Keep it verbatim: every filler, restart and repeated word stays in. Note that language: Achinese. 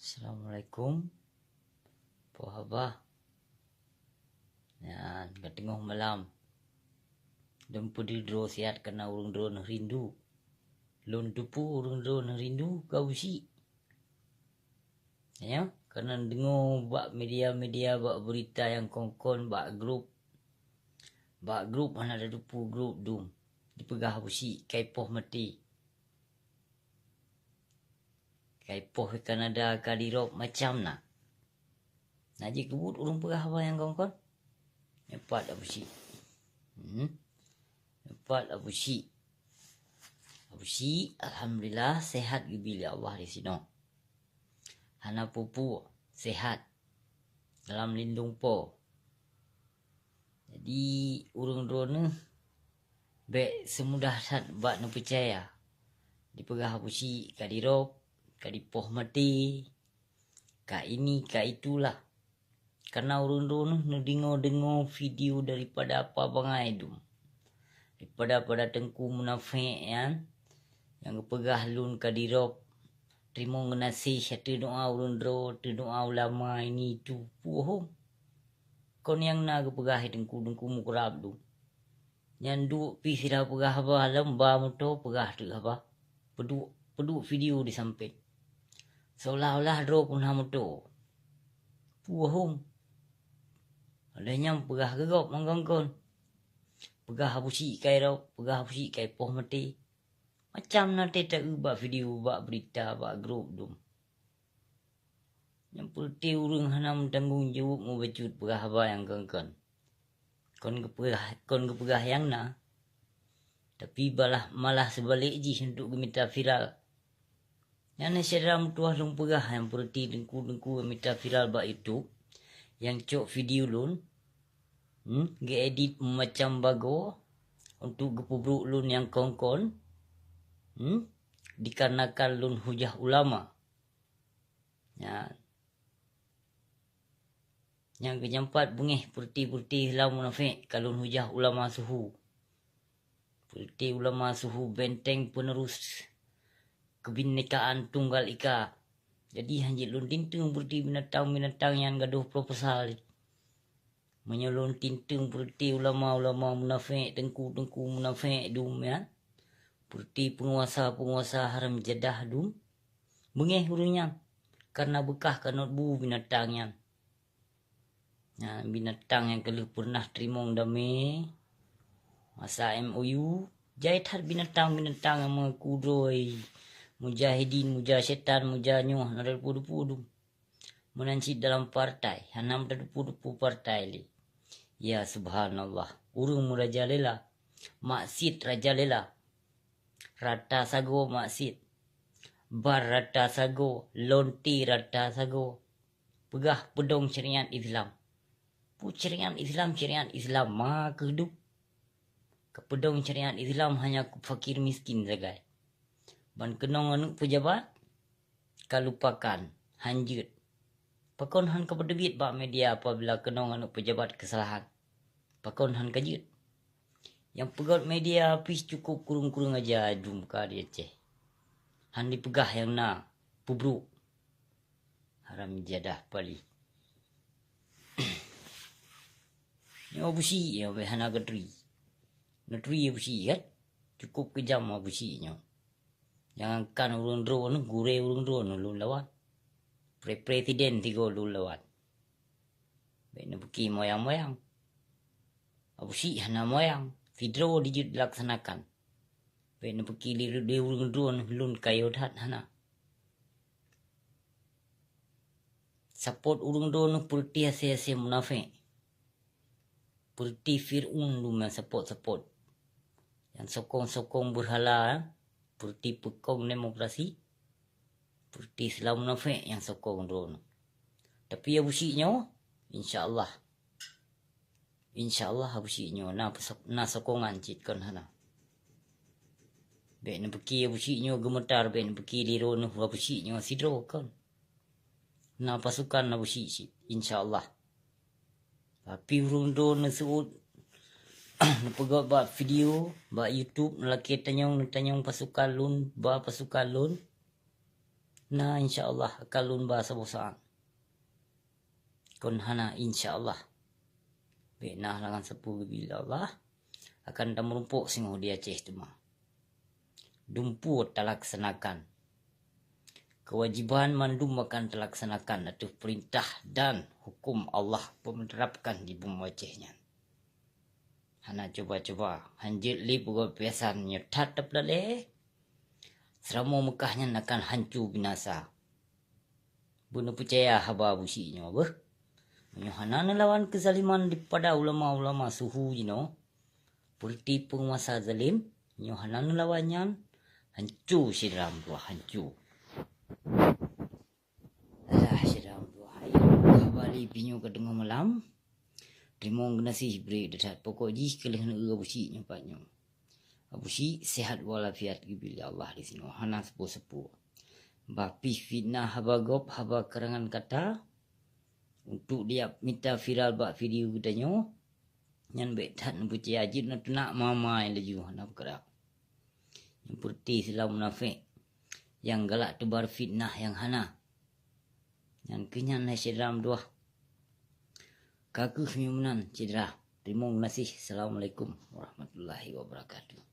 Assalamualaikum. Poh haba. Nyan ka teungoh malam. Lôn peudeuh droe siat kana ureuëng droe neuh rindu. Lôn teupeu ureuëng droe neuh rindu ka usi. Ya, kana deungoe bak media-media, bak beurita nyang kon-kon, bak grup. Bak grup hana teupeue grup dum. Dipeugah usi kai poh maté. Kai poh Kanada ka dirop macam na. Na jikeubuet ureuëng peugah haba nyang kon-kon. Nyoe pat Abusyik. Hmm. Nyoe pat Abusyik. Abusyik, alhamdulillah, sehat geubri lé Allah disinoe. Hana peue-peue, sehat. Dalam lindong Po. Jadi, ureuëng droeneuh bék seumudah that bak neupeucaya. Dipeugah Abusyik ka dirop, ka dipoh maté, ka ini, ka itulah. Kana ureuëng droeneuh neudeungoe-deungoe video daripada apa bangai dum. Daripada pada teungku munafék nyan, nyang geupeugah lôn ka dirop, teurimong geunaséh, teudoa ureuëng droe, teudoa ulama ini itu, puhong. Kon nyang na geupeugah teungku-teungku mukrab dum. Nyan duek pih sira peugah haba lom ba moto peugah teuk haba. Peuduek, peuduek video di sampéng. Seolah-olah droe pun na moto. Puhong. Lheueh nyan peugah keu gob mangkon-kon. Peugah Abusyik kai rop, peugah Abusyik kai poh maté. Macam na teuta bak video, bak beurita, bak grup dum. Nyang peureute ureuëng hana meutanggong jaweueb mubacut peugah haba nyang kon-kon. Kon geupeugah, kon geupeugah nyang na, tapi balah, malah seubalek jih untuk geumita viral. Nyan syedara meutuwah lôn peugah nyang peureute teungku-teungku mita viral bak YouTube, nyang cok video lôn, hmm, geuedit meumacam bagoe untuk geupeubrok lôn nyang kon-kon, hmm, dikarenakan lôn hujah ulama. Nyan. Nyang keujampat beungéh peureute-peureute hila munafék ka lôn hujah ulama suhu. Peureute ulama suhu benteng penerus keubinekaan tunggal ika. Jadi hanjeuet lôn tinteung peureute binatang-binatang nyang gadôh proposal. Meunyoe lôn tinteung peureute ulama-ulama munafék, teungku-teungku munafék dum nyan, peureute peunguasa-peunguasa haram jadah dum, beungéh ureuëng nyan, kareuna beukah kanot bu binatang nyan. Nyan binatang nyang ka lheueh peureunah teurimong damé masa M O U, jai that binatang-binatang nyang meungaku droe mujahidin, muja setan, muja nyoe, na teupeue-teupeue dum. Meunan cit dalam partai, hana meuteupeu-teupeu partai lé. Ya subhanallah, ureuëng meurajalela, maksiet rajalela. Rata sagoe maksiet. Bar rata sagoe, lonte rata sagoe. Peugah peudong syariat Islam. Peue syariat Islam, syariat Islam ma keuh dum. Keupeudong syariat Islam hanya keu fakir miskin sagai. Ban keunong aneuëk peujabat, ka lupakan, han jeuet. Pakon han ka peuteubiet bak media apabila keunong aneuëk peujabat keusalahan? Pakon han ka jeuet? Nyang peugét media pih cukup kureueng-kureueng aja dum ka di Aceh. Han jipeugah nyang na, peubrok. Haram jadah pali. Nyoe Abusyik nyoe bèk hana geuturi. Neuturi Abusyik kan? Cukup keujam Abusyik nyoe. Jangankan ureuëng droeneuh, gurée ureuëng droeneuh lôn lawan. Pre-, presiden sigoe lôn lawan. Bèk neupeuki moyang-moyang. Abusyik hana moyang, sidroe dijeuet dilaksanakan. Bèk neupeuki lé, lé ureuëng droeneuh lôn kayô that, hana. Sapot ureuëng droeneuh peureutih asée-asée munafék. Peureutih Fir'aun dum nyang sapot-sapot. Nyang sokong-sokong beurhala, peureutih peukong demokrasi, peureutih Islam munafék nyang sokong droeneuh. Tapi Abusyik nyoe, insya Allah. Insya Allah Abusyik nyoe na peusok-, na sokongan cit kon hana. Bèk neupeuki Abusyik nyoe geumeutar, bèk neupeuki lé droeneuh Abusyik nyoe sidroe kon. Na pasukan Abusyik cit, insya Allah. Tapi ureuëng droeneuh seuôt neupeugét bak video, bak YouTube, neulakée tanyong, neutanyong pasukan lôn, ba pasukan lôn. Na insya Allah akan lôn ba saboh saát. Kon hana insya Allah. Bék na halangan sapeue geubri lé Allah, akan tameurumpok singoh di Aceh teuma. Dumpeue talaksanakan. Keuwajéban mandum akan talaksanakan ateueh peurintah dan huköm Allah peumeuterapkan di bumoe Aceh nyan. Hana cuba-cuba, hanjeuet lé peugot piasan nyoe that tapeulalée. Seuramoe Meukah nyan akan hanco binasa. Beuneupeucaya haba Abu Syik nyoe beuh. Meunyoe hana neulawan keuzaliman daripada ulama-ulama suhu jinoe, peureuti peunguasa zalim, meunyoe hana neulawan nyan, hanco syedara meutuwah, hanco. Alah, syedara meutuwah, hai, haba lé pinyoe ka teungoh malam. Teurimong geunaséh bri that-that, pokok jih keu lheueh neueu Abu Syik nyoe pat nyoe. Abu Syik sehat walafiat geubri lé Allah disinoe, hana sapeue-sapeue. Bah pih fitnah haba gob, haba karangan kata, untuk diap mita viral bak video geutanyoe, nyan bék that neupeucaya, jeuet neuteunak mama nyang laju hana peukara. Nyang peureuti sila munafék, nyang galak teubar fitnah nyang hana. Nyan keuh nyan hai syedara meutuwah. Ka keuh meunyoe meunan syedara. Teurimong geunaséh. Assalamualaikum warahmatullahi wabarakatuh.